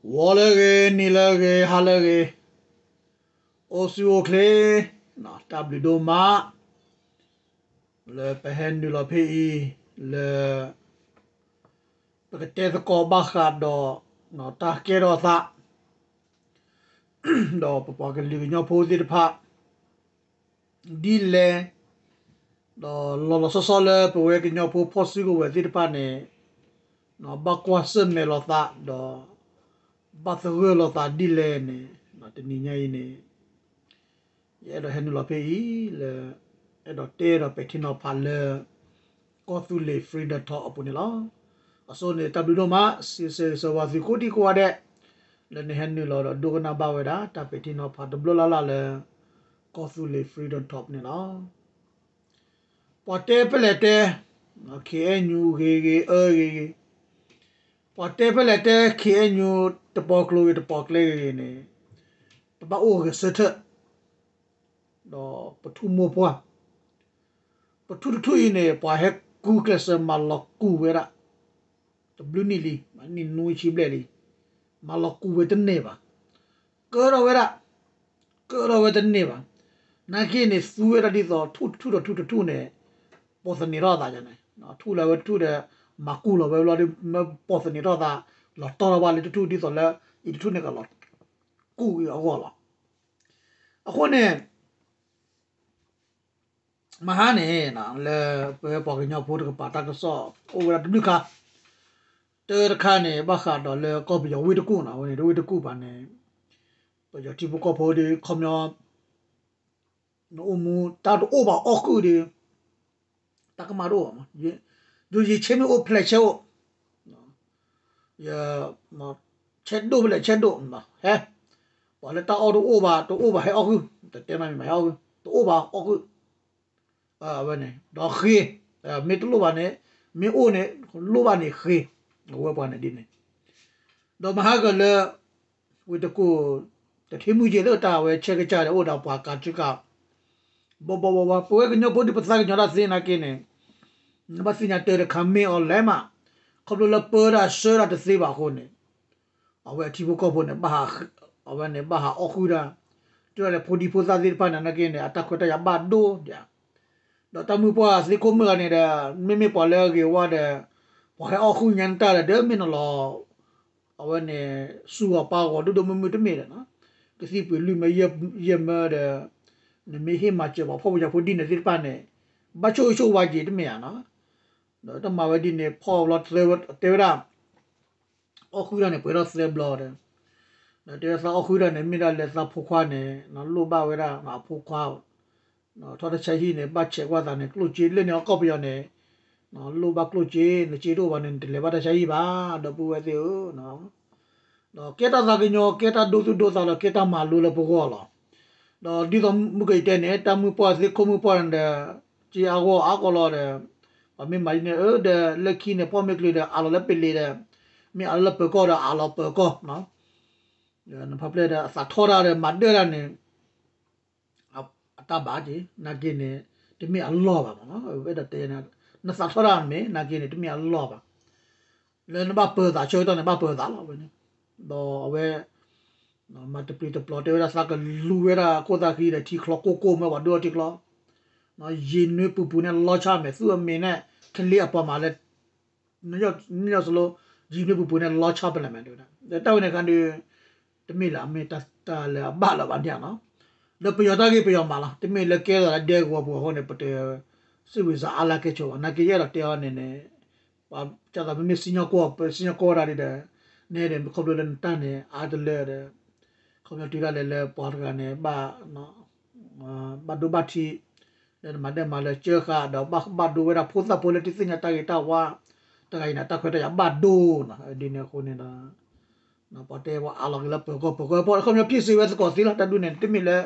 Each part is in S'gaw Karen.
ဂီၤလၢအဂ့ၤ, နံၤလၢအဂ့ၤ, ဟါလၢအဂ့ၤ, အိၣ်ဆူၣ်အိၣ်ချ့, တၢ်ဘျုးဒိၣ်မး လၢပဟဲနုာ်လီၤဖဲအံၤ လၢ ပကတဲသကိးဘၣ်ဃးဒီး တၢ်ကဲထီၣ်သး ဒီးပပှၤကလုာ်ကညီဖိသ့ၣ်တဖၣ် ဒ်လဲၣ်, ဒီးလီၤလီၤဆီဆီလၢပဝဲကညီဖိဖီၣ်စုကဝဲၤသ့ၣ်တဖၣ်န့ၣ် ဘၣ်ကွၢ်ဆၢၣ်မဲာ်လိာ်သး ဒီး ဘၣ်သဂၢၢ်လိာ်သးဒ်လဲၣ်န့ၣ် တနံၤညါအံၤန့ၣ် ယအဲၣ်ဒိးဟဲနုာ်လီၤဖဲအံၤလၢ အဲၣ်ဒိးတဲဒီးပဲာ်ထံနီၤဖးလၢ ကီၢ်သူလ့ၤ Freedom Talk အပူၤန့ၣ်လီၤ. အဆိန့ၣ် တၢ်ဘျုးဒိၣ်မး စံးဆၢဂ့ၤဆၢဝါသုကိးဒံကိးဂၤဒဲး လၢနဟဲနုာ်လီၤဒီးဒိကနၣ်ဘၣ်ဝဲဒၣ် တၢ်ပဲာ်ထံနီၤဖးတဘျီလၢ်လၢ်လၢ ကီၢ်သူလ့ၤ Freedom Talk န့ၣ်လီၤ. ပှၤတဲဖဲလဲၣ်တဲ ခ့အဲၣ်ယူၣ်ဂ့ၤဂ့ၤ အၢဂ့ၤဂ့ၤ, ပှၤတဲဖဲလဲၣ်တဲ ခ့အဲၣ်ယူၣ် တပီၤကျိၤဂ့ၤ တပီၤကျဲဂ့ၤဂ့ၤန့ၣ် ပဘၣ်အိၣ်ဂဲၤဆၢထၢၣ် ဒီးပထူၣ်မိၢ်ပှၢ်, ပထူၣ်တထူၣ်အံၤန့ၣ် ပှၤဟဲကူကျဲးစၢးမၤလီၤကူၢ်ဝဲဒၣ် တဘျုးနံၣ်လံ, နံၣ်နွံဆံဘျဲၣ်လံ, မၤလီၤကူၢ်ဝဲတန့ၢ်ဘၣ်, ကၢထီၣ်ဝဲဒၣ်, ကၢထီၣ်ဝဲတန့ၢ်ဘၣ်. နာ်က့န့ၣ် သူဝဲဒၣ်ဒ်သိး ထူၣ်တထူၣ်ဒီးထူၣ်တထူၣ်န့ၣ် ပိာ်သန့ၤထီၣ်သးန့ၣ်, ထူၣ်လၢအဝဲတထူၣ်ဒီး မၤကူၣ်လီၤဝဲဘျီဒီး မ့ၢ်ပိာ်သန့ၤထီၣ်သး လီၤတီထီၣ်ဘၣ်လၢတထူၣ်ဒ်သိးလၢ အံၤတထူၣ်န့ၣ်ကလီၤကူၣ်အဂီၢ်လီၤ. အဃိန့ၣ် မဟါန့ၣ် လၢပဝဲပှၤကညီဖိတကပၤတၢ်ကစီၣ် အိၣ်ဝဲဒၣ်တဘျုးခါ, တၢတခါန့ၣ် ဘၣ်ဃးဒီးလၢကီၢ်ပယီၤဝ့ၢ်တကူၣ်န့ၣ်, အဝဲန့ၣ် တဝ့ၢ်တကူၣ်ဘၣ်န့ၣ် ပယီၤထံဖိကီၢ်ဖိဒီး ခီပညီ နအိၣ်မူ တၢ်တအိၣ်ဘၣ်အီၣ်ဃုာ်ဒီး တၢ်ကမၣ်တအိၣ်ဘၣ်မး, ဒ်ယဆဲမ့ၢ်အိၣ်ဖျဲၣ်ဆဲအိၣ် ယ ဆဲဒိၣ်ဖဲလဲၣ်ဆဲဒိၣ် ဟဲ, ပှၤလၢတၢ်အီၣ်တအိၣ်ဘၣ် တအိၣ်ဘၣ်ဟဲအီၣ်ဃုာ်, တတဲမးမ့ၢ်မးဟဲအီၣ်ဃုာ်, တအိၣ်ဘၣ်အီၣ်ဃုာ်, အဝဲန့ၣ် ဒီးဃ့, မ့ၢ်တလိၣ်ဘၣ်န့ၣ် မ့ၢ်အိၣ်န့ၣ် လိၣ်ဘၣ်န့ၣ်ဃ့, အဝဲပှၤန့ၣ်ဒ်န့ၣ် ဒီးမဟါကလၢ ဝ့ၢ်တကူၣ် တထံမုၢ်က့ၤလၢတၢ်ဝဲဆဲကစၢ်ဒီး အိၣ်ဒီးပှၤကၤထံကၤ ဘီဘီဝါဝါ ပဝဲကညီဖိဒ်ပသးကညီၤတၢ်သ့နာ်က့န့ၣ်, နဘၣ်သ့ၣ်ညါတၢ်တခါမ့ၢ်အီၤလဲၣ်မး, ခီဖျိလၢပၢတၢ်ဆှၢတၢ်တသ့ဘၣ်အဃိန့ၣ်, အဝဲအထံဖိကီၢ်ဖိန့ၣ် အဝဲန့ၣ်ဘၣ်ဟးအီၣ်ဃုာ်တၢ်, တုၤဒၣ်လဲာ်ဖိဒံဖိသၣ်သ့ၣ်တဖၣ်န့ၣ်နာ်က့န့ၣ် အတၢ်ခွဲးတၢ်ယာ်ဘၣ်ဒိဒၣ် ဒီးတၢ်မုၢ်ပှၢ်သ့ခိၣ်မုၢ်ဂၤန့ၣ်ဒီး မ့မ့ၢ်ပှၤလၢအဂ့ၤဝါဒီး ပှၤဟဲအီၣ်ဃုာ်ညါနတၢ်ဒီး ဒ်မ့ၢ်နလီၤ အဝဲန့ၣ် စူၢ်ဂီၤပၢ်ဂီၤဒိၣ်ဒိၣ်မုၢ်မုၢ်တမ့ၢ်ဒီး ကသံၣ်ပှ့ၤလွံၢ်မၢယဲၢ်မၢဒီး နမ့ၢ်ဟ့ၣ်မၤစၢၤပှၤဖှီၣ်ဖိယာ်ဖိဒ်န့ၣ်သ့ၣ်တဖၣ်န့ၣ် ဘၣ်ဆိၣ်ဂ့ၤဆိၣ်ဝါက့ၤတမ့ၢ်ဧါနီၤ, ဒီးတၢ်မၤဝဲဒ်န့ၣ် ဖီၣ်ဘျီတဲဝဲဒၣ် အီၣ်ဃုာ်တၢ်န့ၣ် ပှဲၤထီၣ်သၢဘျီဒီး ဒီးတဲဝဲသးအီၣ်ဃုာ်တၢ်န့ၣ် မ့ၢ်ဒၣ်လၢသးဖိခွါန့ၣ် လိၣ်ဘၣ်ဝဲဒၣ်အဖိခွါ ထီၣ်တၢ်ဆါဟံၣ်န့ၣ် ဘၣ်ဆဲးကွၢ်သးန့ၣ် ကျိၣ်စ့လၢန့ၣ်အကီၢ်ပယီၤန့ၣ် လိၣ်ဘၣ်ကျိၣ်စ့ နစ့တအိၣ်ဘၣ်န့ၣ် နတလဲၤဘၣ်တၢ်ဆါဟံၣ်ဘၣ် ဒီပုၢ်ဝဲၢ်သ့ၣ်ဧၢ ဒီးကဲတၢ်သးကညီၤ ကဲတၢ်ဒိသူၣ်ဒိသးဒီး ကဲတၢ်မၤလိလၢပဂီၢ်လီၤ. ဒီးဒ်သိးမုၢ်ကယတဲန့ၣ် တၢ်မုၢ်ပှၢ်သ့ခိၣ်မုၢ်ပှၢ်န့ၣ်ဒီး က့အါဂီၢ်အါဂီၢ်လီၤဒီး ပှၤမ့ၢ်မၤဒ်န့ၣ် အၢ ဒီးလၢခံန့ၣ် ဖီၣ်မ့ၢ်ချုးဒီး အးလီၤလၢပလံၤဒီး မ့ၢ်အးလီၤလၢပၢၤကီၢ်ဒီးအးလီၤပၢၤကီၢ် နဖးဖျဲၣ်ဒီးအသးထီၣ်တၢ်ဒီး မၤဒၢၣ်တၢ်န့ၣ် အတၢ်ဘၣ်က့ၤ နာ်က့န့ၣ် တမ့ၢ်အလီၢ်ဘၣ်မးနီၤ အဲၣ်ဒိးတဲ နသးထီၣ်တၢ်မ့ၢ် နာ်က့န့ၣ် တမ့ၢ်အလီၢ်ဘၣ် လၢနဘၣ်ပၢၤသးဆၢကတီၢ်န့ၣ် ဘၣ်ပၢၤသးလီၤဝဲန့ၣ် ဒီးအဝဲ မၤတပျံၤတပျီၤတဲဝဲဒၣ် သးကလူၤဝဲဒၣ်ခိၣ်သၣ်ဃံဒီးထံချီကိၢ်ကိၢ်မ့ၢ်ပှၤဒိၣ်ထီၣ်ထံချီ ယံာ်နွံပူၤပူၤန့ၣ် လီၤဆီမဲာ် သူၣ်အမံၤန့ၣ် ကလံၤအပှၤမၤလၢ နယီၢ်စလိ ယံာ်နွံပူၤပူၤန့ၣ် လီၤဆီပလဲၣ်မဲာ်တဲဝဲဒၣ် ဒီးတၢ်ဝဲန့ၣ်ခါဒီး တမ့ၢ်လၢအမ့ၢ်တၢ်လၢအဘၣ်လၢၤဘၣ်န့ၣ်နီၤ ဒီးပယီၤတၢ်ဂ့ၢ်ပယီၤမၤလီၤ တမ့ၢ်လၢကဲထီၣ်လၢဒဲကဝီၤပူၤအဃိန့ၣ် ပတ စံးဝံၤစးအါလၢကဲဆိးဘၣ် နာ်က့ယအဲၣ်ဒိးတဲအီၤန့ၣ်န့ၣ် ပှၤကသးမ့မ့ၢ်စံၣ်ညီၣ်ကွီၢ် ပစံၣ်ညီၣ်ကွီၢ်တၢ်ဒ်ဒီး နဲဒဲးခီဖျိလၢနတၢ်န့ၣ် အါတလၢဒီး ခီဖျိတုၤဒၣ်လဲာ်လၢပှၤတဂၤန့ၣ် ဘၣ် ဘၣ်ဒိဘၣ်ထံး လၢနမၤဒဲးမၤလၢကၢဃာ်ဒီး ဘၣ်ဒိဝဲဒၣ်ဖိသၣ်ဖိလၢတသ့ၣ်ညါတၢ်ဂ့ၤတၢ်ဝါ တဂၤအံၤန့ၣ် တၢ်ခွဲးတၢ်ယာ်ဘၣ်ဒိနီၤ ဒ်န့ၣ်အဃိန့ၣ်ဒီး ပှၤတဲပှၤအးလီၤက့ၤလၢပၢၤကီၢ် ပၢၤကီၢ်ပှၤခီပညီဖံးစ့ဝဲသကိးသ့လီၤ တၢ်ဒုးန့ၣ် တမ့ၢ်လၢ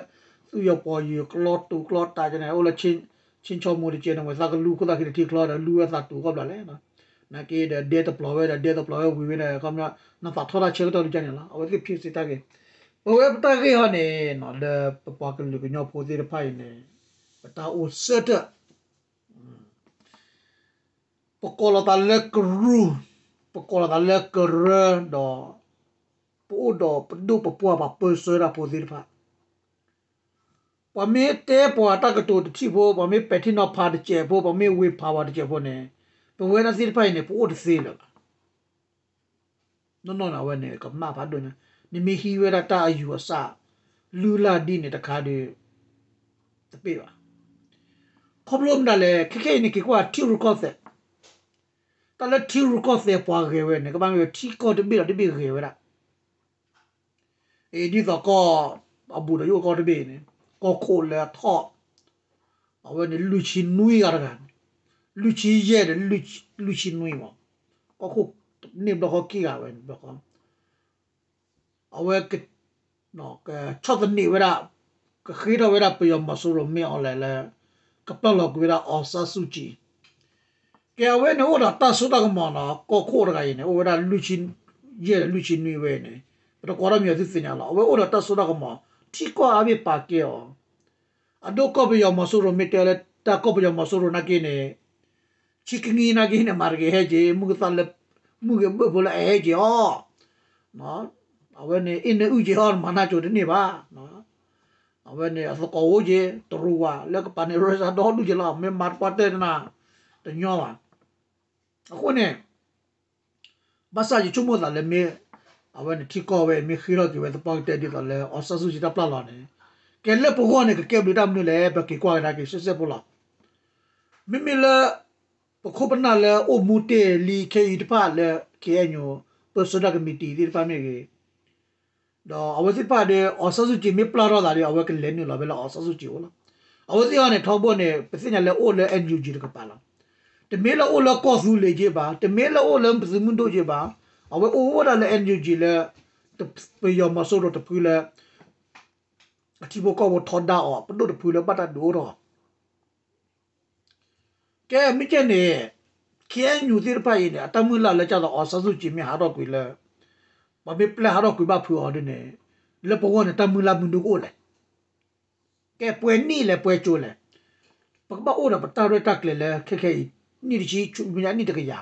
သူၣ်ယီၤပီၤယီၤကျီတူာ်ကျီတၢ်ကန့ၣ် အိၣ်လၢ ဆ့ၣ်ဆီမိၢ်တကဲန့ၣ် ဝဲသးကလူၤခိၣ်သၣ်ဃံဒီးထံချီဒီး လူၤဝဲသးတူာ်ကီၢ်ဘျီလဲၣ် နာ်က့ဒီးဒဲတပျီၤဝဲဒီး ဒဲတပျီၤဝဲဝံၤဝဲဒီး ခီပညီ နသးထီၣ်တၢ်ဆၢကတီၢ်ဒ်ကန့ၣ်လီၤ အဝဲသ့ၣ်ဖံးစ့တၢ်ဂ့ၢ် ပဝဲပတၢ်ဂ့ၢ်ဟီန့ၣ် လၢပပှၤကလုာ်ကညီဖိသ့ၣ်တဖၣ်အံၤန့ၣ် ပတၢ်အိၣ်ဆၢထၢၣ် ပကိးလီၤသးလၢကရူၢ် ပကိးလီၤသးလၢကရၢဒီး ပ ပအိၣ်ဒီးပဒိၣ်ပပှၢ်ပှၤပၢဆှၢတၢ်ဖိသ့ၣ်တဖၣ်, ပှၤမ့ၢ်တဲပှၤတၢ်ကတိၤတထံၣ်ဖိ, ပှၤမ့ၢ်ပဲာ်ထံနီၤဖးတစဲးဖိ, ပှၤမ့ၢ်ဝ့ၤဖးဝဲတစဲးဖိန့ၣ်, ပဝဲဒၣ်သ့ၣ်တဖၣ်အံၤန့ၣ် ပအိၣ်တသ့လၢၤဘၣ်. နီၢ်နီၢ်န့ၣ် အဝဲန့ၣ် ကမၣ်ဖးဒိၣ်ညါ, နမ့ၢ်ဟံးဝဲဒၣ်တၢ်အယူၤအဆၣ် လုၢ်လၢ်ဒ်န့ၣ်တခါဒီး တပ့ၢ်ဘၣ်. ခီဖျိမတၤလဲၣ်, ခဲခဲအံၤန့ၣ် က့ၤကွၢ်ထံရူၢ်ကီၢ်သဲး, တၢ်လၢထံရူၢ်ကီၢ်သဲးပှၤဂဲၤဝဲန့ၣ် ကဘၣ်မ့ၢ်ဝဲထံကီၢ်တဘ့ၣ်ဒီးတဘ့ၣ်ဂဲၤဝဲဒၣ်. အ့ ဒ်သိးကီၢ်အဘူးဒီးယအိၣ်ကီၢ်တဘ့ၣ်န့ၣ်, ကီၢ်ခိၣ်လၢအထီၣ် အဝဲန့ၣ်လွံၢ်ဆံနွံဂၤတဂၤ, လွံၢ်ဆံယဲၢ်ဒီးလွံၢ်ဆံနွံမး, ကီၢ်ခိၣ်န့ၢ်ဘျီဃီခံဂၤဝဲန့ၣ်ဘျီဃီ, အဝဲ ကဆီၣ်သနံးဝဲဒၣ်, ကဃ့ထီၣ်ဝဲဒၣ်ပယီၤမီၤစိရိၤမ့ၢ်အီၤလဲၣ်လၢ ကပျၢ်လီၤကွံာ်ဝဲဒၣ် အောင်ဆန်းစုကြည်. ကဲ အဝဲန့ၣ်အိၣ်ဒီးတၢ်စိတၢ်ကမီၤနီၤ, ကီၢ်ခိၣ်တဂၤအံၤန့ၣ် အိၣ်ဝဲဒၣ်လွံၢ်ဆံယဲၢ်ဒီးလွံၢ်ဆံနွံဝဲန့ၣ်, ပတကိးတၢ်မံၤအီၤသုသ့ၣ်ညါလီၤ. အဝဲအိၣ်ဒီးတၢ်စိတၢ်ကမီၤ, ထံကီၢ်အါဘ့ၣ်ပာ်ကဲအီၤ, အဒိကီၢ်ပယီၤမီၤစိရိၤမ့ၢ်တဲလၢတၢ်ကီၢ်ပယီၤမီၤစိရိၤနာ်က့န့ၣ် ဆံကနံၣ်နာ်က့န့ၣ် မၤတဂ့ၤဟဲက့ၤ, မုၢ်ကသးလၢ မုၢ်ဂ့ၤဘၢၣ်ဖိလၢအဟဲက့ၤအီၤ, အဝဲန့ၣ် အ့ၣ်နၢအုၣ်က့ၤဟီ မၤနၢ်ကၠိတန့ၢ်ဘၣ်. အဝဲန့ၣ် အသကိးအိၣ်က့ၤ တရူးဝဲ လၢကပၤန့ၣ် ရၢစၢဒီဒူၣ်က့ၤလီၤ, မ့ၢ်မၤတပှၢ်တၢၢ်တနၤ တညီဘၣ်. အဃိန့ၣ် ဘၣ်ဆၣ်ယဆိကမိၣ်သးလၢမ့ၢ် အဝဲန့ၣ်ထံကီၢ်ဝဲအံၤ မ့ၢ်ဃ့ထီၣ်က့ၤဝဲသပှၢ်ကတၢၢ်ဒ်သိးလၢ အောင်ဆန်းစုကြည် တၢ်ပျၢ်လီၤန့ၣ်, ကဲလၢပဂီၢ်န့ၣ် ကကဲဘျုးတၢ်မနုၤလဲၣ်, ပက့ၤကွၢ်ကဒါက့ၤရှဲရှဲဖိလီၤ. မ့မ့ၢ်လၢ ပခိၣ်ပနၢ်လၢအိၣ်မူတ့ၢ်လံခဲအံၤတဖၣ်လၢ ခ့ၣ်အဲၣ်ယူၣ် ပၢဆှၢတၢ်ကမံးတံာ်သ့ၣ်တဖၣ်မ့ၢ်ဂ့ၤ, ဒီးအဝဲသ့ၣ်တဖၣ်ဒီး အောင်ဆန်းစုကြည် မ့ၢ်ပျၢ်ထီၣ်သးဒီး အဝဲကလဲၤနုာ်လီၤဖဲလၢ အောင်ဆန်းစုကြည် အိၣ်လီၤ. အဝဲသ့ၣ်အံၤန့ၣ် ထီဘိန့ၣ် ပသ့ၣ်ညါလၢအိၣ်လၢ NUG တကပၤလီၤ. တမ့ၢ်လၢအိၣ်လၢကီၢ်သူလ့ၤက့ဘၣ်, တမ့ၢ်လၢအိၣ်လၢသုးမုၢ်ဒိၣ်က့ဘၣ်, အဝဲအိၣ်ဝဲဒၣ်လၢ NUG လၢ ပယီၤမီၤစိရိၤတဖုလၢ အထံဖိကီၢ်ဖိထီဒါအီၤ ပဒိၣ်တဖုလၢဘၣ်တၢ်ဒုးအိၣ်ထီၣ် ကဲ မ့ၢ်ကဲန့ၣ် ခ့ၣ်အဲၣ်ယူၣ်သ့ၣ်တဖၣ်အံၤန့ၣ် အတၢ်မုၢ်လၢ်လၢကၢ်သိး အောင်ဆန်းစုကြည် မ့ၢ်ဟးထီၣ်ကွံာ်လၢ ပှၤမ့ၢ်ပျဲဟးထီၣ်ကွံာ်ဘၣ်ဖုးအီၤဒ်န့ၣ် လၢပဂီၢ်န့ၣ် တၢ်မုၢ်လၢ်မနုၤကအိၣ်လဲၣ်. ကဲပှဲၤနံၣ်လဲၣ်ပှဲၤကၠိလဲၣ်, ပကဘၣ်အိၣ်ဒီးပတၢ်ရဲၣ်တၢ်ကျဲၤလၢခဲခဲအံၤ နံၣ်တဆံ ဆူမဲာ်ညါနံၣ်တကယၤ,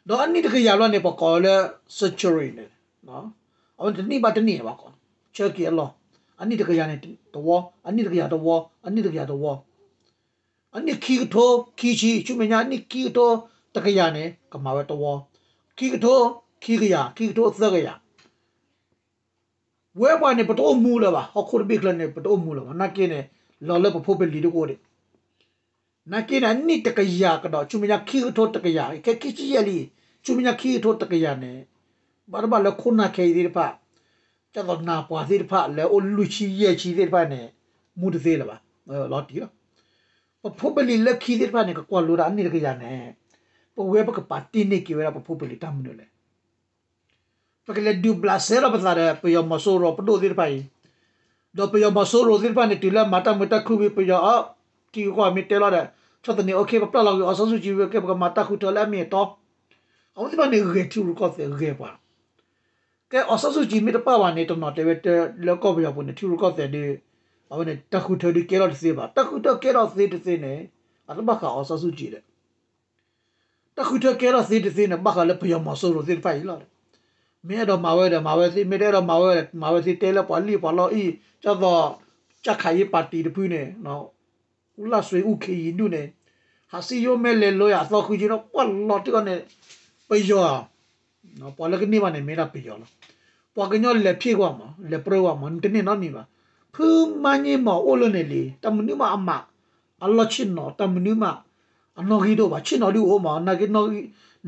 ဒီးအနံၣ်တကယၤဘျီန့ၣ် ပကိးလၢ century န့ၣ် အဝဲတနံၣ်ဘၣ်တနံၣ်န့ၣ် ပှၤကိး ဆၢက့ၤအလီၢ်, အနံၣ်တကယၤန့ၣ်တဝီ, အနံၣ်တကယၤတဝီ, အနံၣ်တကယၤတဝီ, အနံၣ်ခံကထိခံဆံ ဆူမဲာ်ညါအနံၣ်ခံကထိတကယၤန့ၣ် ကမၤဝဲတဝီ, ခံကထိခံကယၤ ခံကထိသၢကယၤ ဝဲပှၤန့ၣ် ပတအိၣ်မူလၢၤဘၣ်, ဟီၣ်ခိၣ်တဘ့ၣ်ချၢန့ၣ် ပတအိၣ်မူလၢၤဘၣ်, နာ်က့န့ၣ် လီၤလၢပဖိပလံၤဒၣ်ကအိၣ်ဒံး, နာ်က့န့ၣ် အနံၣ်တကယၤကဒီး ဆူမဲာ်ညါခံကထိတကယၤ ခဲခံဆံယဲၢ်လံ, ဆူမဲာ်ညါခံကထိတကယၤန့ၣ် ဘၣ်တဘၣ်လၢခိၣ်နၢ်ခဲအံၤသ့ၣ်တဖၣ် ကၢ်သိးနၤပှၤသ့ၣ်တဖၣ်လၢအိၣ်လွံၢ်ဆံယဲၢ်ဆံသ့ၣ်တဖၣ်န့ၣ် မူတသ့လၢၤဘၣ်, လီၤတံၢ်လီၤ. ပဖိပလံၤလၢခံသ့ၣ်တဖၣ်န့ၣ် ကကွၢ်လိတၢ်အနံၣ်တကယၤန့ၣ် ပဝဲပကပာ်တ့ၢ်န့ၢ်က့ၤဝဲဒၣ်ပဖိပလံၤတၢ်မနုၤလဲၣ်. ပကလဲၤဒုးဘျးစဲထီၣ်ပသးဒီး ပယီၤမီၤစိရိၤပဒိၣ်သ့ၣ်တဖၣ်အံၤ, ဒီးပယီၤမီၤစိရိၤသ့ၣ်တဖၣ်န့ၣ် တုၤလၢမၤတၢ်မုာ်တၢ်ခုၣ်ဝံၤ ပယီၤအီၤ ထံဂုၤကီၢ်ဂၤမ့ၢ်တဲလီၤဒီး ဆီၣ်သနံး okay ပပျၢ်လီၤကွံာ် အောင်ဆန်းစုကြည် ဝံၤကဲ ပကမၤတၢ်ဃုထၢလၢအမ့ၢ်အတီ, အဝဲသ့ၣ်တဖၣ်န့ၣ် ဂဲၤထံရူၢ်ကီၢ်သဲးဂဲၤပှၤ ကဲ အောင်ဆန်းစုကြည် မ့ၢ်တပာ်ဘၣ်န့ၣ် တနီၤတဲဝဲတဲလၢကီၢ်ပယီၤပူၤန့ၣ် ထံရူၢ်ကီၢ်သဲးဒီး အဝဲန့ၣ် တၢ်ဃုထၢဒုးကဲထီၣ်တသ့ဘၣ်, တၢ်ဃုထၢကဲထီၣ်သ့တသ့န့ၣ် အတဘၣ်ဃး အောင်ဆန်းစုကြည် ဒီး တၢ်ဃုထၢကဲထီၣ်သ့တသ့န့ၣ် ဘၣ်ဃးလၢပယီၤမီၤစိရိၤသ့ၣ်တဖၣ်အံၤလီၤ. မ့ၢ်အဲၣ်ဒိးမၤဝဲဒီးမၤဝဲသ့, မ့ၢ်တအဲၣ်ဒိးမၤဝဲဒီးမၤဝဲသ့, တဲလၢပှၤလံၣ်ပှၤလီအံၤ, ကၢ်သိး ကၢ်ခးယ့ပၣ်တံၣ်တဖုန့ၣ် ဦးလှဆွေ ဦးခင်ရီတို့န့ၣ် ဟးစံယိၣ်မဲလဲၤလိယၤအသီဃုက့နီၤ ပှၤလီၤတံၢ်အီၤန့ၣ် ပယီၤ ပှၤလၢကန့ၢ်ဘၣ်န့ၣ် မ့ၢ်ဒၣ်ပယီၤလီၤ. ပှၤကညီလဲၤဖံးကွၢ်မး လဲၤပြၢကွၢ်မး နတန့ၢ်နီတမံၤဘၣ်. ဖုမါန့ၢ်မးအိၣ်လၢန့ၣ်လံ တၢ်မနုၤမးအမး အလီၢ်ဆ့ၣ်နီၤ တၢ်မနုၤမး အနီၣ်ဂံၢ်တအိၣ်ဘၣ် ဆ့ၣ်နီၤဒုးအိၣ်မး နာ်က့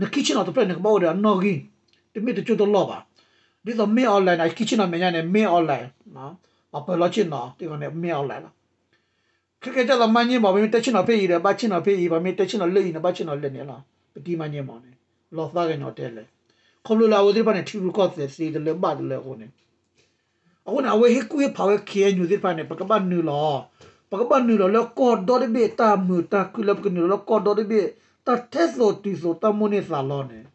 နခံဆ့ၣ်နီၤတဖျၢၣ်န့ၣ် ကဘၣ်အိၣ်ဒီးအနီၣ်ဂံၢ် တမ့ၢ်တကၠိတလီၢ်ဘၣ်. ဒ်သိးမ့ၢ် online န့ၣ် ခံဆ့ၣ်နီၤမဲာ်ညါန့ၣ် မ့ၢ် online ပှၤပၢၤလီၢ်ဆ့ၣ်နီၤ တ့ၢ်န့ၣ် မ့ၢ် online လီၤ. ခဲကဲ ကၢ်သိးမါန့ၢ်မး ပမ့ၢ်တဲဆ့ၣ်နီၤဖဲအံၤဒီး ဘၣ်ဆ့ၣ်နီၤဖဲအံၤ ပမ့ၢ်တဲဆ့ၣ်နီၤလၢအံၤန့ၣ် ဘၣ်ဆ့ၣ်နီၤလၢန့ၣ်လီၤ. ပတံၤမါန့ၢ်မးန့ၣ် လီၤသးကညီၤတဲလဲၣ်. ခီဖျိလၢအဝဲသ့ၣ်တဖၣ်န့ၣ် ထံရူၢ်ကီၢ်သဲးသ့တလၢဘၣ်တလၢအဃိန့ၣ် အဃိန့ၣ် အဝဲဟ့ၣ်ကူၣ်ဟ့ၣ်ဖးဝဲ KNU သ့ၣ်တဖၣ်န့ၣ် ပကဘၣ်နုာ်လီၤ ပကဘၣ်နုာ်လီၤလၢကီၢ်ဒီတဘ့ၣ် တၢ်မုာ်တၢ်ခုၣ်လၢပကနုာ်လီၤလၢကီၢ်ဒီတဘ့ၣ် တၢ်ထဲသိးတုၤသိးတၢ်မိၣ်န့ၢ်သးလီန့ၣ်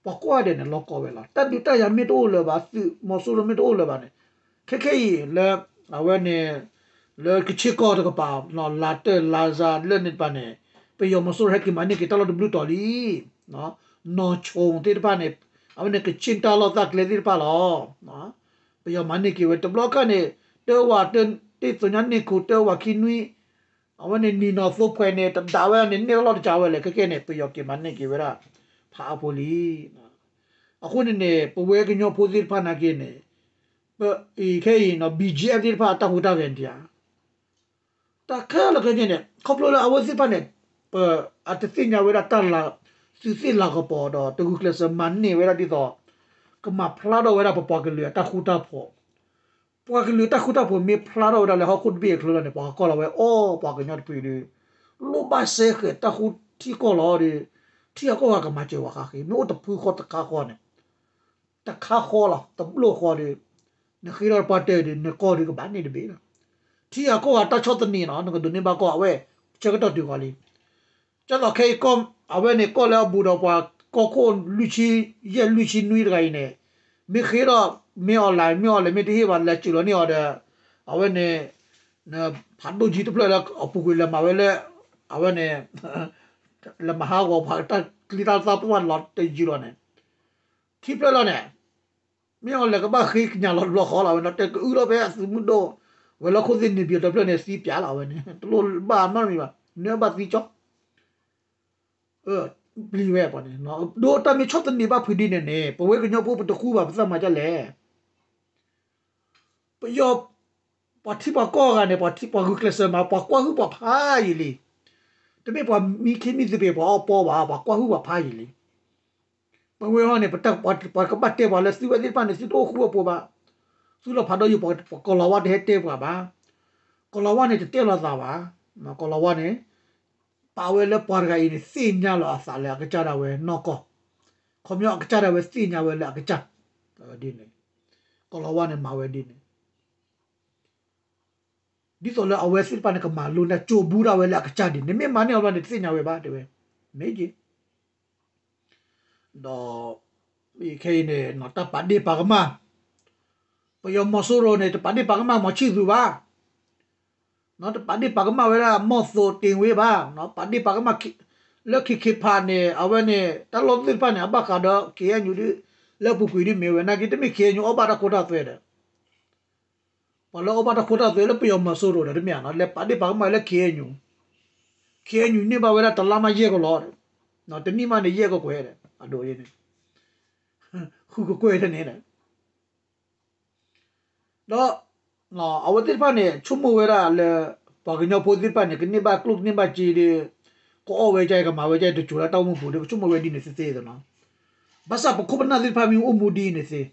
ပှၤကိးဂၤဒဲးန့ၣ် လီၤကီဝဲလီၤ. တၢ်ဒုးတၢ်ယၤမ့ၢ်တအိၣ်လၢၤဘၣ် သုးမီၤစိရိၤမ့ၢ်တအိၣ်လၢၤဘၣ်န့ၣ် ခဲခဲအံၤလၢ အဝဲန့ၣ် လၢကခ့ၣ်ကီၢ်တကပၤ လါတၢၢ်လါစါလၢန့ၣ်တပၤန့ၣ် ပယီၤမီၤစိရိၤဟဲက့ၤမၤန့ၢ်က့ၤတၢ်လီၢ်တဘျုးတီၤလံ နီၢ်ဆိသ့ၣ်တဖၣ်န့ၣ် အဝဲန့ၣ်ကဆ့ၣ်တၢ်လီၢ်တၢ်ကျဲသ့ၣ်တဖၣ်လီၤ. ပယီၤမၤန့ၢ်က့ၤဝဲ တဘျီခါန့ၣ် တၢဝးတၢ်သ့ၣ်ညါန့ၢ်ခိ တၢဝးခံနွံ အဝဲန့ၣ်နံၤနီၢ်သိဖှဲးန့ၣ် တဒၣ်ဝဲန့ၣ် န့ၢ်တၢ်လီၢ်တကးဝဲလဲၣ် ခဲကဲန့ၣ် ပယီၤက့ၤမၤန့ၢ်က့ၤဝဲဒၣ် ဖးအါဖိလံ. အဃိန့ၣ်န့ၣ် ပဝဲကညီဖိသ့ၣ်တဖၣ်နာ်က့န့ၣ် ပအံၤခဲအံၤနီၤ ဘီၣ်ကၠံၣ်အဲၣ် သ့ၣ်တဖၣ်အတၢ်ဟူးတၢ်ဂဲၤဒံးဧါ တၢ်ခဲလၢာ်ခဲဆ့န့ၣ် ခီဖျိလၢအဝဲသ့ၣ်တဖၣ်န့ၣ် ပအတသ့ၣ်ညါဝဲဒၣ်တၢ်လၤ သုးသ့ၣ်လၤကပီၤဒီး တဂုာ်ကျဲးစၢးမၤန့ၢ်ဝဲဒၣ်ဒ်သိး ကမၤဖျါထီၣ်ဝဲဒၣ်ပပှၤကလုာ်အတၢ်ဃူတၢ်ဖိး, ပှၤကလုာ်တၢ်ဃူတၢ်ဖိးမ့ၢ်ဖျါထီၣ်ဝဲဒၣ်လၢဟီၣ်ခိၣ်တဘ့ၣ်အချၢလီၤန့ၣ် ပှၤကီၢ်လီၤဝဲအီၤ ပှၤကညီတဖုဒီး လိၣ်ဘၣ်စဲဃဲၤတၢ်ဃူထံကီၢ်လီၤဒီး ထံအကီၢ်ဂၤကမၤစၢၤဝဲဃါဃ့ မ့ၢ်အိၣ်တဖုဃီတခါဃီန့ၣ် တခါဃီလီၤ တဘျီဃီဒီး နဃ့ထီၣ်တပှၢ်တၢၢ်ဒီး နကီၢ်ဒီးကဘၣ်န့ၢ်တဘ့ၣ်လီၤ. ထံအကီၢ်ဂၤတၢ်ဆီၣ်သနံးနီၤ နကဒိးန့ၢ်ဘၣ်ကီၢ်အဝဲ ဆၢကတီၢ်တုၤဃီလံ ကၢ်သိးခဲအံၤကီၢ် အဝဲန့ၣ်ကီၢ်လၢအဘူးဒီးပှၤကီၢ်ခိၣ်လွံၢ်ဆံ ယဲၢ်လွံၢ်ဆံနွံတဂၤအံၤန့ၣ် မ့ၢ်ဃ့ထီၣ် မ့ၢ်အီၤလဲၣ် မ့ၢ်အီၤလဲၣ် မ့ၢ်တဟ့ၣ်ဘၣ်လဲၤစၢၤလီၤန့ၢ်အီၤဒီး အဝဲန့ၣ် ဖးဒိၣ်ကၠံတဖျၢၣ်လၢအပူၤကွံာ်လဲၤမၤဝဲလၢ အဝဲန့ၣ် လဲၤမၤဟးဂီၤပှၤတၢ်ကျံတၢ်သၣ်ပှၢ်လီၤတယုာ်လီၤန့ၣ် ခံဖျၢၣ်လီၤန့ၣ် မ့ၢ်အီၤလဲၣ်ကဘၣ်ဃ့ကညးလီၤတဘျီဃီလီၤ အဝဲနီၤတဲကအုလီၤဖဲအသုးမုၢ်ဒိၣ် ဝဲၤလီၢ်ခိၣ်သ့ၣ် နေပြည်တော် တဖျၢၣ်န့ၣ် သံပၠးလီၤအဝဲန့ၣ် တလိၣ်ဘၣ်နီတမံၤဘၣ် နၢဘၣ်သံကၠီ ပျံၤဝဲပှၤန့ၣ် ဒီးတၢ်မ့ၢ်ဆီၣ်သနံးဘၣ်ဖုးဒ်န့ၣ်န့ၣ် ပဝဲကညီဖိပတဃူဘၣ် ပသးမၤဒ်လဲၣ် ပယီၤ ပှၤထံပှၤကီၢ်ဂၤန့ၣ် ပှၤထံပှၤဂုာ်ကျဲးစၢးမၤ ပှၤကွၢ်ဟုၣ်ပှၤဖးယံာ်လံ တမ့ၢ်ပှၤမံခ့မံသပ့ၤ ပှၤအီၣ်ပီဘၣ် ပှၤကွၢ်ဟုၣ်ပှၤဖးယံာ်လံ ပဝဲဟီန့ၣ် ပတၢ်ပှၤကဘၣ်တဲပှၤလၢသုဝဲသ့ၣ်တဖၣ်န့ၣ် သုတအိၣ်ဃူအဖိဘၣ် သုလီၤဖးဒီးယိာ် ပှၤကီၤလၤဝါတဟဲတဲပှၤဘၣ် ကီၤလၤဝါန့ၣ်တတဲလိာ်သးဘၣ် ကီၤလၤဝါန့ၣ် ပာ်ဝဲလၢပှၤတဂၤအံၤန့ၣ် သ့ၣ်ညါလီၤအသးလၢအကစၢ်ဒၣ်ဝဲနီၢ်ကီၢ် ခီပညီအကစၢ်ဒၣ်ဝဲသ့ၣ်ညါဝဲလၢအကစၢ် ဒ်န့ၣ် ကီၤလၤဝါန့ၣ်မၤဝဲဒ်န့ၣ် ဒ်သိးလၢအဝဲသ့ၣ်တဖၣ်န့ၣ် ကမၤလိန့ၢ်ကၠိဘူးဒၣ်ဝဲလၢအကစၢ်ဒ်န့ၣ် မ့ၢ်မၤန့ၢ်အီၤဘျီန့ၣ် တသ့ၣ်ညါဝဲဘၣ်တဲဝဲ မ့ၢ်က့ၤ ဒီး ခဲအံၤန့ၣ် တၢ်ပာ်ဒ့ၣ်ပာ်ကမၣ် ပယီၤမီၤစိရိၤန့ၣ် တပာ်ဒ့ၣ်ပာ်ကမၣ်မီၤဆံၣ်သူးဘၣ် တပာ်ဒ့ၣ်ပာ်ကမၣ်ဝဲဒၣ် မီၢ်သိးတ့ၢ်ဝ့ဘၣ် ပာ်ဒ့ၣ်ပာ်ကမၣ် လၢ ခ့ခ့ဖး န့ၣ် အဝဲန့ၣ် တၢ်လီၢ်သ့ၣ်တဖၣ်န့ၣ် အဘၣ်ဃးဒီး ခ့ၣ်အဲၣ်ယူၣ် ဒ် လၢအပူၤကွံာ်ဒ်မ့ၢ်ဝဲ နာ်က့တမ့ၢ် ခ့ၣ်အဲၣ်ယူၣ် အီၣ်ဘၣ်တၢ်ခိတၢ်သွဲဒီး ပှၤလၢအီၣ်ဘၣ်တၢ်ခိတၢ်သွဲလၢပယီၤမီၤစိရိၤဒီး တမ့ၢ်ဧါနီၤ လဲၤပာ်ဒ့ၣ်ပာ်ကမၣ်လၢ ခ့ၣ်အဲၣ်ယူၣ် ခ့ၣ်အဲၣ်ယူၣ်န့ၢ်ဘၣ်ဝဲဒၣ်တလါမးယဲၢ်ကလီဒီး တနံၣ်မးန့ၣ် ယဲၢ်ကကွဲၢ်ဒီး အဒိန့ၣ် ဃုကကွဲၢ်တန့ၣ်ဒီး ဒီး အဝဲသ့ၣ်တဖၣ်န့ၣ် ဆိကမိၣ်ဝဲဒၣ်လၢ ပှၤကညီဖိသ့ၣ်တဖၣ်န့ၣ် ကန့ၢ်ဘၣ်ကျိၣ်ကန့ၢ်ဘၣ်စ့ဒီး ကအီၣ်ဝဲဒ်အံၤ ကမၤဝဲဒ်အံၤ တစိၤလၢတၢ်အိၣ်မူပူၤဒီး ကဆိကမိၣ်ဝဲဒ်န့ၣ်သ့သ့နီၤ ဘၣ်ဆၣ်ပခိၣ်ပနၢ်သ့ၣ်တဖၣ်မ့ၢ်အိၣ်မူဒ်အံၤန့ၣ်သ့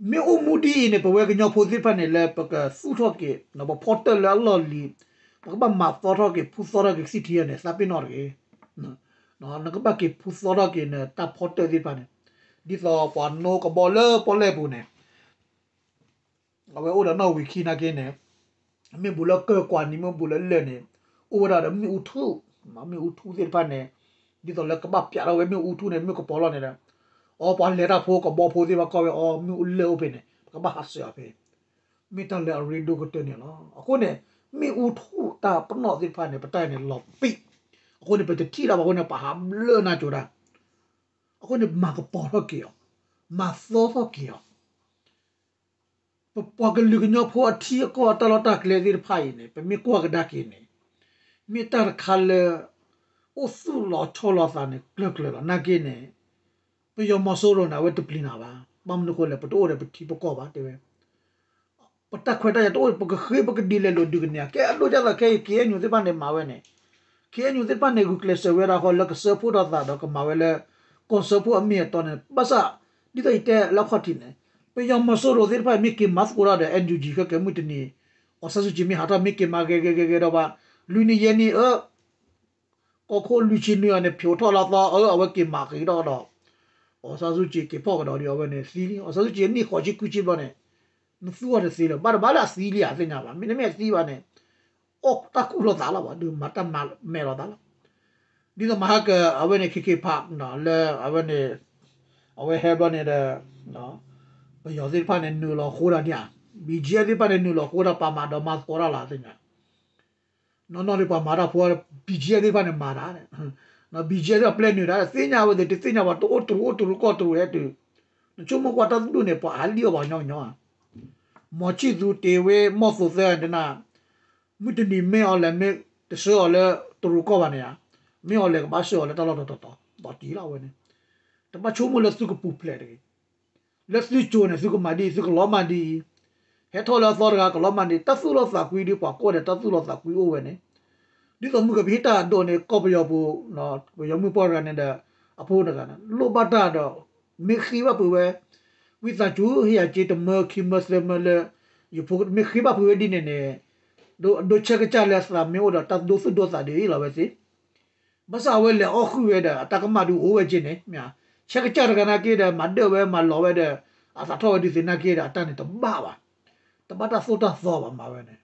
မ့ၢ်အိၣ်မူဒ်အံၤန့ၣ် ပဝဲကညီဖိသ့ၣ်တဖၣ်န့ၣ် လၢပကသူၣ်ထီၣ်က့ၤ ပဖီတၢၣ်လၢအလီၢ်လံၤ ပကဘၣ်မၤသီထီၣ်က့ၤ ဖူသီထီၣ်က့ၤ ကသံၣ်ထံယဲၢ်န့ၣ် သးပ့ၤနီၣ်တဂ့ၤ နကဘၣ်က့ၤဖူသီထီၣ်က့ၤနတၢ်ဖီတၢၣ်သ့ၣ်တဖၣ်န့ၣ် ဒ်သိးပှၤနိကဘီလၢပီၣ်လဲၣ်ပူၤန့ၣ် အဝဲအိၣ်ဒီးနီၣ်ဝံာ်ခံနာ်က့န့ၣ် မ့ၢ်ဘူးလၢကၢၢ်ကွၢ်နံၤ မ့ၢ်ဘူးလၢလၢၢ်န့ၣ် အိၣ်ဝဲဒၣ်ဒီးမ့ၣ်အူထူၣ် မ့ၣ်အူထူၣ်သ့ၣ်တဖၣ်န့ၣ် ဒ်သိးလၢကဘၣ်ပျးထီၣ်ဝဲမ့ၣ်အူထူၣ်န့ၣ် မ့ၣ်ကပီၤလီၢ်န့ၣ်ဒီး အီ ပှၤလဲၤတၢ်ဖိကဘီဖိသ့ၣ်တဖၣ်ကီၢ်ဝဲအီ မ့ၣ်အူလၢၢ်အိၣ်ဖဲန့ၣ် ပကဘၣ်ဟးဆှဲးအီၤဖဲ မ့ၢ်တၢ်လၢအရ့ဒိၣ်ကတၢၢ်န့ၣ်လီၤ. အဃိန့ၣ် မ့ၣ်အူထူၣ်တၢ်ပနီၣ်သ့ၣ်တဖၣ်န့ၣ် ပတၢ်အံၤန့ၣ်လီၤပံာ် အဃိန့ၣ် ပတထံၣ်တၢ်ဘၣ်အဃိန့ၣ် ပဟးဘျၢနၤကၠိၤတၢ် အဃိန့ၣ် မၤကပီၤထီၣ်က့ၤအီၤ မၤသီထီၣ်က့ၤအီၤ ပပှၤကလုာ်ကညီဖိအထံအကီၢ်အတၢ်လီၢ်တၢ်ကျဲသ့ၣ်တဖၣ်အံၤန့ၣ် ပမ့ၢ်ကွၢ်ကဒါက့ၤန့ၣ် မ့ၢ်တၢ်တခါလၢ အိၣ်သူၣ်လီၤဆီလီၤသးန့ၣ် ကျၢၤကျၢၤလီၤ. နာ်က့န့ၣ် ပယီၤမီၤစိရိၤန့ၣ် အဝဲတပျံၤနၤဘၣ်. ဘၣ်မနုၤဃိလဲၣ် ပတအိၣ်ဒီးပထံပကီၢ်ဘၣ်တဲဝဲ ပတၢ်ခွဲးတၢ်ယာ်တအိၣ် ပကဃ့ပကဒံးလဲၤလိာ်ဒုးကန့ၢ်ဧါ. ကဲအဒိဒ်သိးခဲအံၤ ခ့ၣ်အဲၣ်ယူၣ် သ့ၣ်တဖၣ်န့ၣ်မၤဝဲန့ၣ် ခ့ၣ်အဲၣ်ယူၣ် သ့ၣ်တဖၣ်န့ၣ် ဂုာ်ကျဲးစၢးဝဲဒၣ်ဃီလၢကစၢဖှိၣ်ထီၣ်သးဒီးကမၤဝဲလၢ ကီၢ်စၢဖှိၣ်အမ့ၢ်အတီန့ၣ် ဘၣ်ဆၣ် ဒ်သိးယတဲလၢအခီၣ်ထံးန့ၣ် ပယီၤမီၤစိရိၤသ့ၣ်တဖၣ်အံၤ မ့ၢ်က့ၤမၤသကိးတၢ်ဒီး NUG ခဲကဲမုၢ်တနံၤ အီၣ်ဆန်းစုကြည် မ့ၢ်ဟးထီၣ် မ့ၢ်က့ၤမၤဂဲၤဂဲၤဂဲၤဂဲၤဒီးဘၣ် လွံၢ်နံၣ်ယဲၢ်နံၣ်အၢ ကီၢ်ခိၣ်လွံၢ်ဆံနွံအံၤန့ၣ် ဖျိးထီၣ်လီၤသီအၢ အဝဲက့ၤမၤဃံးထီၣ်ဒီး အီၣ်ဆန်းစုကြည် က့ၤဖီၣ်ကဒီးဒီး အဝဲန့ၣ်သံလံ. အီၣ်ဆန်းစုကြည် အနံၣ်ဃိးဆံခွံဆံဘျီန့ၣ် နသူအီၤတသ့လၢၤ ဘၣ်တဘၣ်လၢအသံလံဧါ သ့ၣ်ညါဘၣ် မ့တမ့ၢ်အသံဘၣ်န့ၣ် အီၣ်တၢ်ကူၣ်လိာ်သးလီၤဘၣ် ဒုးမၤတၢ်မဲာ်လိာ်သးလီၤ. ဒ်သိးမဟါက အဝဲန့ၣ် ခ့ခ့ဖး လၢအဝဲန့ၣ် အဝဲဟဲဘျီန့ၣ်ဒီး ပယီၤသ့ၣ်တဖၣ်န့ၣ် နုာ်လီၤဃိဒၣ်န့ၣ်ဧါ ဘံၣ်ကၠံၣ်အဲၣ် သ့ၣ်တဖၣ်န့ၣ် နုာ်လီၤဃိဒၣ် ပာ်မၤဒီးမၤသကိးတၢ်လီၤ သ့ၣ်ညါ နီၢ်နီၢ်ဒီးပှၤမၤတၢ်ဖိ ဘံၣ်ကၠံၣ်အဲၣ် သ့ၣ်တဖၣ်န့ၣ်မၤတၢ်န့ၣ် ဘံၣ်ယဲၢ်ဒီးပျဲနုာ်ဒၣ် သ့ၣ်ညါဝဲသ့ၣ် တသ့ၣ်ညါဘၣ် တအိၣ်တရူး အိၣ်တရူးကီၢ်တရူးဟဲတုၤ, နဆိကမိၣ်ကွၢ်တၢ်သဘျုၣ်န့ၣ် ပှၤအါလံၣ်အီၣ်ပှၤကညီကညီဧါ, မီၤဆံၣ်သူတ့ၢ်ဝဲ မီၢ်သိးသၢတနၤ, မုၢ်တနံၤမ့ၢ်အီၤလဲၣ် မ့ၢ်တဆှၢအီၤလၢတရူးကီၢ်ဘၣ်န့ၣ်ဧါ, မ့ၢ်အီၤလဲၣ်ကဘၣ်ဆှၢအီၤလၢတၢ်လီၢ်တတီၤတီၤ ဒီးတံၢ်လီၤဝဲန့ၣ်, တဘၣ်ဆိကမိၣ်လၢသုကပူၤဖျဲးတဂ့ၤ လၢသုကၠိန့ၣ် သုကမၤဒ်အံၤ သုကလီၤမၢ်ဒ်အံၤ, ဟဲထီၣ်လၢအသီတဂၤကလီၤမၢ်ဒ်အံၤ တၢ်သူၣ်လီၤသးကွံဒီးပှၤကိးဂၤဒဲးတၢ်သူၣ်လီၤသးကွံအိၣ်ဝဲန့ၣ်, ဒ်သိးမုၢ်ကပဟံၣ်တၢ်အဒိးန့ၣ် ကီၢ်ပယီၤပူၤ, ပယီၤမုၣ်ပှၢ်တဂၤန့ၣ်ဒီး အဖိတဂၤန့ၣ် လိၣ်ဘၣ်တၢ်ဒီး မ့ၢ်ဃ့ဘၣ်ဖုးဝဲ ဝံသးစူၤ ဟ့ၣ်ယၤစ့တမၢခံမၢသၢမၢလၢ ယဖိ မ့ၢ်ဃ့ဘၣ်ဖုးဝဲဒ်န့ၣ်န့ၣ်, ဒိးဆၢကစၢ်လၢသးမ့ၢ်အိၣ်ဒီးတၢ်ဒိသူၣ်ဒိသးဒ်အံၤလီၤဝဲသ့ၣ် ဘၣ်ဆၣ်အဝဲလဲၤအီၣ်ဃုာ်ဝဲဒီး အတၢ်ကမၣ်ဒုးအိၣ်ဝဲက့န့ၣ်, ဆၢကစၢ်တဂၤနာ်က့ဒီး မၤဒၢၣ်ဝဲမၤလီၤဝဲဒီး အသးထီၣ်ဝဲဒုးသ့ၣ်နာ်က့ဒီး အတၢ်န့ၣ်တဘၣ်ဘၣ်, တဘၣ်တၢ်သိၣ်တၢ်သီဘၣ်မၤဝဲန့ၣ်,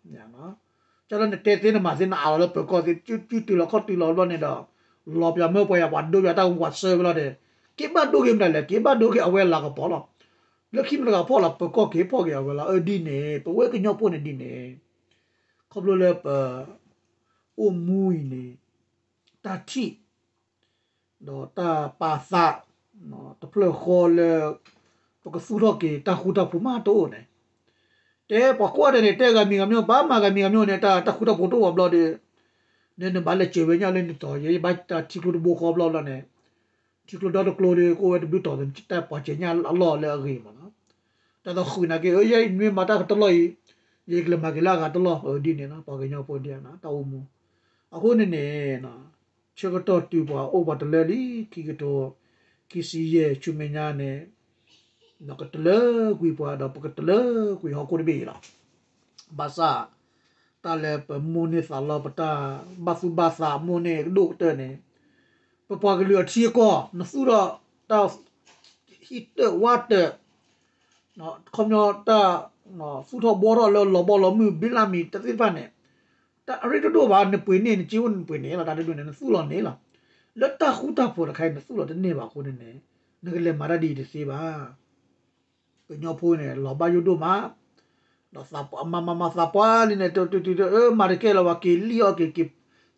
ကၢ်လၢနတဲသ့နမၤသ့နအးလီၤလၢပၢၤကီၢ်သ့ၣ် ကၠူတုၤလီၤခီၣ်တုၤလီၤဘျီန့ၣ်ဒီး လီၤပၠးမၢပှၤယၤ ပှၤဒိပၠးတၢ်ဝံၤပှၤဆၢဝဲလီၤဒီး က့ဘၣ်ဒိက့ၤမတၤလဲၣ် က့ဘၣ်ဒိက့ၤအဝဲလၤကပီၤလီၤ, လၢခံမတၤတဂၤဖီၣ်လီၤ ပၢၤကီၢ်က့ၤဖီၣ်က့ၤအဝဲလီၤ အၢဒ်န့ၣ် ပဝဲကညီဖိန့ၣ်ဒ်န့ၣ် ခီဖျိလၢပ အိၣ်မူအံၤန့ၣ် တၢ်ထံၣ် ဒီးတၢ်ပာ်သး တဖျၢၣ်ဃီလၢ ပကသူၣ်ထီၣ်က့ၤတၢ်ဃူတၢ်ဖိးမးတအိၣ်န့ၣ်, တဲပှၤကိးဂၤဒဲးန့ၣ် တဲဂၤမံၤဂၤမံၤ ဘၣ်မၤဂၤမံၤဂၤမံၤန့ၣ် တၢ်ဃူတၢ်ဖိးတအိၣ်ဘၣ်ဘျီဒီး နနဘၣ်လဲၤစၢၤဝဲညါလၢနတီၤ ယဘၣ်တၢ်ထံကျိတဘိဃီဘျီလီၤန့ၣ် ထံကျိဒီတကျိဒီး ကအိၣ်ဝဲတဘျုးတီၤ တၢ်ပှၤစဲၤညါအလီၢ်လၢအဂ့ၤမးနီၤ, တၢ်သးဃုာ်နာ်က့ အၢ ယဲအံၤမ့ၢ်မၤတၢ်တလီၢ်အံၤ ယကလဲၤမၤက့ၤလၢအဂၤတလီၢ် အၢဒ်န့ၣ်နီၤ ပှၤကညီဖိဒ်န့ၣ် တၢ်အိၣ်မူ, အဃိန့ၣ်န့ၣ် ဆၢကတီၢ်တုၤပှၤအိၣ်ပှၤတလၢလံ ခံကထိ ခံဆံယဲၢ်ဆူမဲာ်ညါန့ၣ် ကတလၢကွံာ်ပှၤဒီး ပကတလၢကွံာ်ဟီၣ်ခိၣ်တဘ့ၣ်အံၤလီၤ. ဘၣ်ဆၣ် တၢ်လၢပမိၣ်န့ၢ်သးလီ ပတၢ်ဘၣ်သူၣ်ဘၣ်သးမိၣ်န့ၢ်ကဒိၣ်ကတၢၢ်န့ၣ် ပပှၤကလုာ်အထံအကီၢ် နသူၣ်ထီၣ်တၢ်ဟံၣ်တၢၢ်ဝါတၢၢ် ခီပညီတၢ် သူၣ်ထီၣ်ဘှီထီၣ်လၢလီၤဘီလီၤမုၢ် ဘံလါမံၤ တၢ်သ့ၣ်တဖၣ်န့ၣ် တၢ်အရ့ဒိၣ်ဒိၣ်ဘၣ် နပှ့ၤန့ၢ် နစ့အိၣ်နပှ့ၤန့ၢ်လီၤ တၢ်တဒူၣ်န့ၣ် နသူၣ်လီၤန့ၢ်လီၤ. လၢတၢ်ဃူတၢ်ဖိးတခါအံၤ နသူၣ်လီၤတန့ၢ်ဘၣ်အဃိန့ၣ်န့ၣ် နကလဲၤမၤတၢ်ဒ်အံၤတသ့ဘၣ်. ကညီဖိန့ၣ် လီၤဘၣ်ယိၣ်ဒိၣ်မး, ဒီးသးပှၢ်မၤမၤမၤသးပှၢ်လံန့ၣ် တတုၤတုၤတအၢ မၤတကဲလၢၤဘၣ် က့ၤလံၣ်အီၣ်က့ၤ က့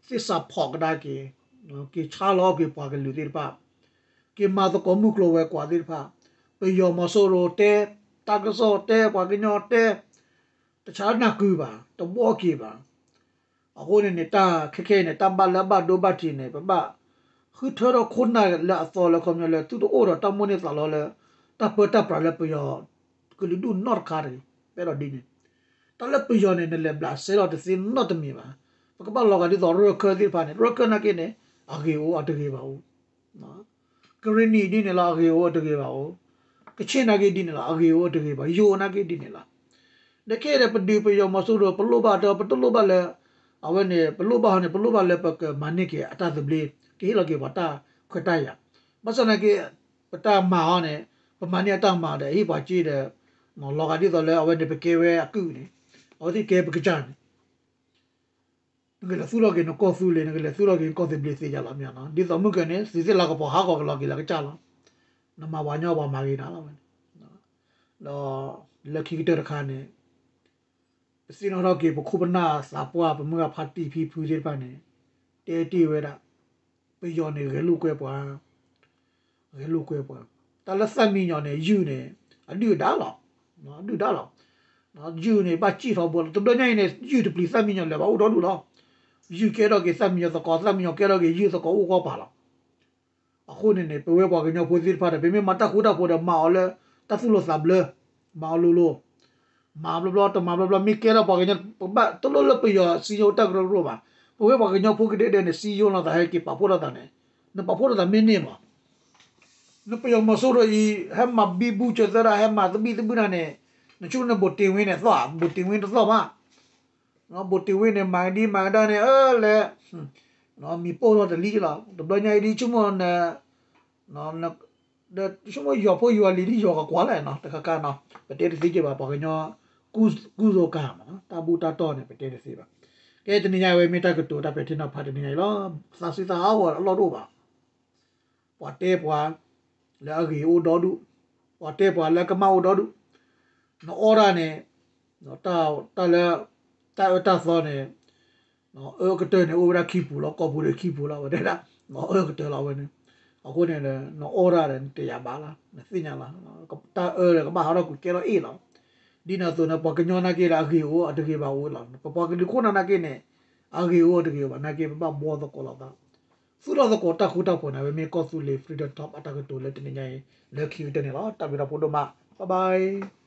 ၤသ့ၣ်စးဖီးကဒါက့ၤ, က့ၤဆါလီၤအီၣ်က့ၤပှၤကလုာ်သ့ၣ်တဖၣ်, က့ၤမၤသကိးမုၢ်ကျိၤဝဲၤကွာ်သ့ၣ်တဖၣ်, ပယီၤမီၤစိရိၤတဲ, တၢ်ကစီၣ်တဲ, ပှၤကညီတဲ, တဆါနၢ်ကုဘၣ်, တဘှီက့ၤဘၣ်. အဃိန့ၣ်န့ၣ် တၢ်ခဲခဲအံၤန့ၣ် တၢ်ဘၣ်လၢအဘၣ်ဒိဘၣ်ထံးန့ၣ် ပဘၣ်ဃုထၢထီၣ်ခိၣ်နၢ်လၢအသီလၢခီပညီလၢ သုတအိၣ်ဒီးတၢ်မိၣ်န့ၢ်သးလီလၢ တၢ်ပၢတၢ်ပြးလၢပယီၤကလုာ်ဒူၣ်နီတခါတဂ့ၤ. ပအဲၣ်ဒိးဒ်န့ၣ် တၢ်လၢပယီၤန့ၣ် နလဲၤဘျးစဲလီၤတသ့နီတမံၤဘၣ်. ပကဘၣ်လီၤဂာ်ဒ်သိးရၢခၢၣ်သ့ၣ်တဖၣ်န့ၣ် ရၢခၢၣ်နာ်က့န့ၣ် အဂ့ၤအိၣ်အတဂ့ၤဘၣ်အိၣ် ကရ့ၣ်နံၤဒ်န့ၣ်လီၤ အဂ့ၤအိၣ်အတဂ့ၤဘၣ်အိၣ်, ကဆ့ၣ်နာ်က့ဒ်န့ၣ်လီၤ အဂ့ၤအိၣ်အတဂ့ၤဘၣ်, ယိၤနာ်က့ဒ်န့ၣ်လီၤ. နကဲဒီးပဒုးပယီၤမီၤစိရိၤ ပလိၣ်ဘၣ်တၢ် ပတလိၣ်ဘၣ်လၢ အဝဲန့ၣ် ပလိၣ်ဘၣ်ဟီန့ၣ် ပလိၣ်ဘၣ်လၢပကမၤန့ၢ်က့ၤအတၢ်သဘျ့, ကဟ့ၣ်လီၤက့ၤပှၤတၢ်ခွဲးတၢ်ယာ်. ဘၣ်ဆၣ်နာ်က့ ပတၢ်မၤဟီန့ၣ် ပမၤန့ၢ်အတၢ်မၤဒီး ဟ့ၣ်ပှၤစ့ဒီး လီၤဂာ်ဒ်သိးလၢအဝဲန့ၣ် ပကဲဝဲအကုၢ်န့ၣ် အဝဲသ့ၣ်ကဲပကစၢ်န့ၣ် နကလဲၤသူၣ်ထီၣ်က့ၤနကီၢ်သူလ့ၤ နကလဲၤသူၣ်ထီၣ်က့ၤနကီၢ်သဘျ့သ့ယါလီၤမ့ၢ်နီၤ. ဒ်သိးမုၢ်ကၢန့ၣ် သုးသ့ၣ်လၤကပီၤဟးဂီၤကလီၤက့ၤလၢကစၢ်လီၤ. နမၤပှၤညီပှၤမၤဂ့ၤနၤလီၤဝဲန့ၣ်. ဒီးလၢခံကတၢၢ်တခါန့ၣ် ပသ့ၣ်နီၣ်ထီၣ်က့ၤ ပခိၣ်ပနၢ်သးပှၢ် ပမုၢ်ဂၤဖါတံၢ်ဖံဖုသ့ၣ်တဖၣ်န့ၣ် တဲတ့ၢ်ဝဲဒၣ် ပယီၤန့ၣ် ဂဲၤလိာ်ကွဲပှၤ ဂဲၤလိာ်ကွဲပှၤ. တၢ်လၢသၣ်မံယီၤန့ၣ် ယုၢ်န့ၣ် အဒုၣ်အဒါလီၤ. အဒုၣ်ဒါလီၤ. ယုၢ်န့ၣ် ဘၣ်စံၣ်ထီဘိလီၤ. တဘျီညါအံၤန့ၣ် ယုၢ်တပျံၤသၣ်မံယီၤလၢၤဘၣ် အိၣ်ဒီဒူၣ်လီၤ. ယုၢ်ကဲထီၣ်က့ၤသၣ်မံယီၤသကိး သၣ်မံယီၤကဲထီၣ်က့ၤ ယုၢ်သကိးအိၣ်ကီၢ်ပၤလီၤ. အဃိန့ၣ်န့ၣ် ပဝဲပှၤကညီဖိသ့ၣ်တဖၣ်ဒီး ပမ့ၢ်မၤတၢ်ဃူတၢ်ဖိးဒီး မၤအီၤလၢတၢ်သူၣ်လီၤသးဘျၢ, မၤအီၤလိၤလိၤ, မၤဘျီဘျီ တမၤဘျီဘျီ မ့ၢ်ကဲထီၣ်ပှၤကညီ ပဘၣ်တလိၣ်လၢပယီၤစံယိတၢ်ကရၢကရိဘၣ်. ပဝဲပှၤကညီဖိကဒဲကဒဲန့ၣ် စံယိလီၤသး ဟဲက့ၤပာ်ဖှိၣ်ထီၣ်သးန့ၣ် နပာ်ဖှိၣ်ထီၣ်သးမ့ၢ်န့ၢ်မး နပယီၤမီၤစိရိၤအံၤ ဟဲမၤဘံဘူစၢၤသၢဒၣ် ဟဲမၤသဘံၣ်သဘုၣ်တၢ်န့ၣ် နဆိကမိၣ်န့ၣ် ဘိၣ်တ့ၢ်ဝ့န့ၣ်သီၣ်, ဘိၣ်တ့ၢ်ဝ့တသီၣ်မး. ဘိၣ်တ့ၢ်ဝ့န့ၣ် မၤကဒံမၤကဒါန့ၣ် အၢ လဲၤ မံၤပိၢ်ထီၣ်တလံလီၤ. တဘျီညါအံၤဒ်ဆိကမိၣ်န ဒီးဆိကမိၣ်ယွၤဖိယွၤလံၤဒ်ယွၤကကွၢ်လဲၣ်နီၤ တခါခါနီၤ ပတဲတသ့က့ၤဘၣ် ပှၤကညီ ကူသိကၤမး တၢ်ဘူၣ်တၢ်တီၢ်န့ၣ် ပတဲတသ့ဘၣ်. ကဲတနံၤညါဝဲမ့ၢ်တၢ်ကတိၤတၢ်ပဲာ်ထံနီၤဖးတနံၤညါအံၤလီၤ. သးစုသးဟးဂီၤအလီၢ်တအိၣ်ဘၣ်. ပှၤတဲပှၤ လၢအဂ့ၤအိၣ်ဒီဒူၣ်, ပှၤတဲပှၤလၢကမၣ်အိၣ်ဒီဒူၣ်, နအီၣ်တၢ်န့ၣ် တၢ်လၢ တၢ်အၢတၢ်သီန့ၣ် အၢကတၢၢ်န့ၣ် အိၣ်ဝဲဒၣ်ခံပူၤလီၤ ကိာ်ပူၤဒီးခံပူၤလီၤ ပတဲဒၣ် အၢကတၢၢ်လီၤအဝဲန့ၣ်. အဃိန့ၣ်ဒီး နအီၣ်တၢ်ဒီး နတယာ်ဘၣ်လီၤ, နသ့ၣ်ညါလီၤ. တၢ်အၢဒီးကဘၣ်ဟးထီၣ်ကွံာ်ကဲထီၣ်အ့ၣ်လီၤ. ဒ်န့ၣ်အသိးန့ၣ် ပှၤကညီနာ်က့ဒီး အဂ့ၤအိၣ် အတဂ့ၤဘၣ်အိၣ်လီၤ. ပပှၤကလုာ်ခိၣ်နၢ်နာ်က့န့ၣ် အဂ့ၤအိၣ် အတဂ့ၤအိၣ်ဘၣ်နာ်က့ ပဘၣ်ဘှီသကိးလိာ်သး. သူၣ်ထီၣ်သကိးတၢ်ဃူတၢ်ဖိးန့ၣ် အဝဲမ့ၢ်ကီၢ်သူလ့ၤ Freedom Talk အတၢ်ကတိၤလၢတနံၤညါအံၤ လၢခံကတၢၢ်န့ၣ်လီၤ. တၢ်ဘျုးတၢ်ဖှိၣ်ဒိၣ်မး, bye bye.